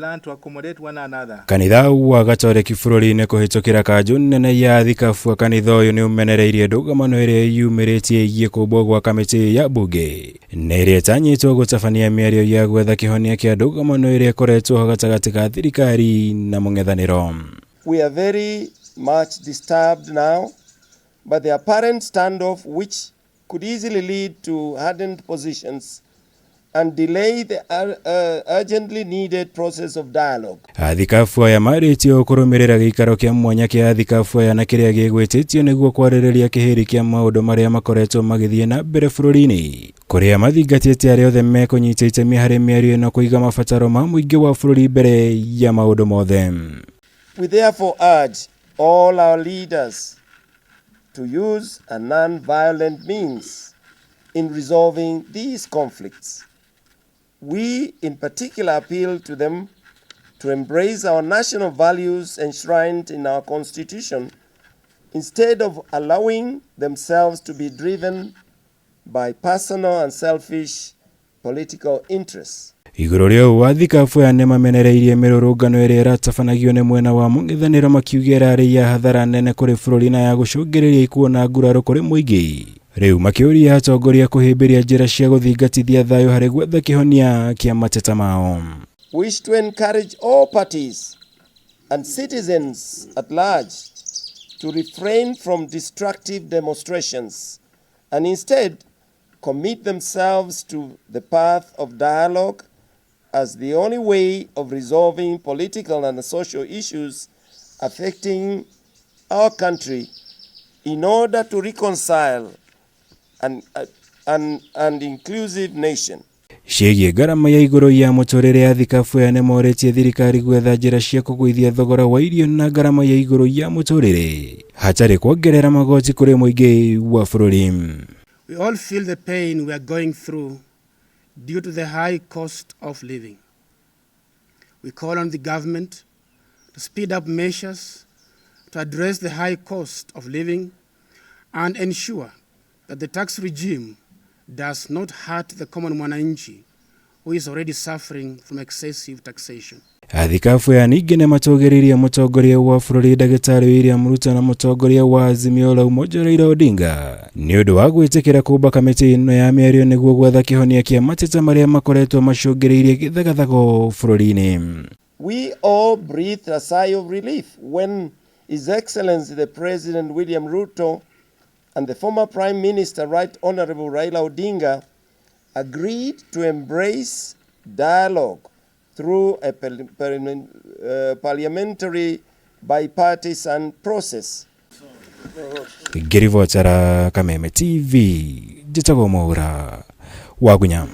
Learn to accommodate one another. Kanitha wa Gatoreki bũrũri-inĩ kũhĩtũkĩra kanjũ nene ya thikabu kanitha ũyũ nĩ ũmenereirie ndũgamano ĩrĩa yumĩrĩtie ĩgiĩ kũmbwo gwa kamĩtĩ ya mbunge na ĩrĩa ĩtanyĩtwo gũtabania mĩario ya gwetha kĩhonia kĩa ndũgamano ĩrĩa ĩkoretwo ho gatagatĩ ka thirikari na mũng'ethanĩro. We are very much disturbed now by the apparent standoff which could easily lead to hardened positions and delay the urgently needed process of dialogue. Athikabu aya marĩtie ũũ kũrũmĩrĩra gĩikaro kĩa mwanya kĩa athikabu aya na kĩrĩa gĩgwĩtĩtio nĩguo kwarĩrĩria kĩhĩri kĩa maũndũ marĩa makoretwo magĩthiĩ na mbere bũrũri-inĩ kũrĩa mathingatĩte arĩa othe mekũnyita itemi harĩ mĩario ĩno kũiga mabataro ma mũingĩ wa bũrũri mbere ya maũndũ mothe. We therefore urge all our leaders to use a non-violent means in resolving these conflicts. We in particular appeal to them to embrace our national values enshrined in our constitution instead of allowing themselves to be driven by personal and selfish political interests. Igũrũ rĩa ũũ athikabu aya nĩmamenereirie mĩrũrũngano ĩrĩa ĩratabanagio nĩ mwena wa mũng'ethanĩro makiuga ĩrarĩ ya hathara nene kũrĩ bũrũri na ya gũcũngĩrĩria ikuũ na nguraro kũrĩ mũingĩ. Rĩu makĩũria atongoria kũhĩmbĩria njĩra cia gũthingatithia thayũ harĩ gwetha kĩhonia kĩa mateta mao. Wish to encourage all parties and citizens at large to refrain from destructive demonstrations and instead commit themselves to the path of dialogue as the only way of resolving political and social issues affecting our country in order to reconcile an inclusive nation. Ciĩgiĩ ngarama ya igũrũ ya mũtũrĩre athikabu aya nĩmorĩtie thirikari gwetha njĩra cia kũgũithia thogora wa irio na ngarama ya igũrũ ya mũtũrĩre hatarĩ kuongerera magoti kũrĩ mũingĩ wa bũrũri. We all feel the pain we are going through due to the high cost of living. We call on the government to speed up measures to address the high cost of living and ensure that the tax regime does not hurt the common mwananchi who is already suffering from excessive taxation. Athikabu aya ningĩ nĩmatũgĩrĩirie mũtongoria wa bũrũri ndagĩtarĩ William Ruto na mũtongoria wa Azimio la Umoja Raila Odinga nĩ ũndũ wa gwĩtĩkĩra kũmba kamĩtĩ ĩno ya mĩario nĩguo gwetha kĩhonia kĩa mateta marĩa makoretwo macũngĩrĩirie gĩthagathago bũrũri-inĩ. We all breathed a sigh of relief when His Excellency the President William Ruto and the former Prime Minister Right Honorable Raila Odinga agreed to embrace dialogue through a parliamentary bipartisan process. Ngĩribotera Kameme TV, njĩtagwo Mwaura Wagunya.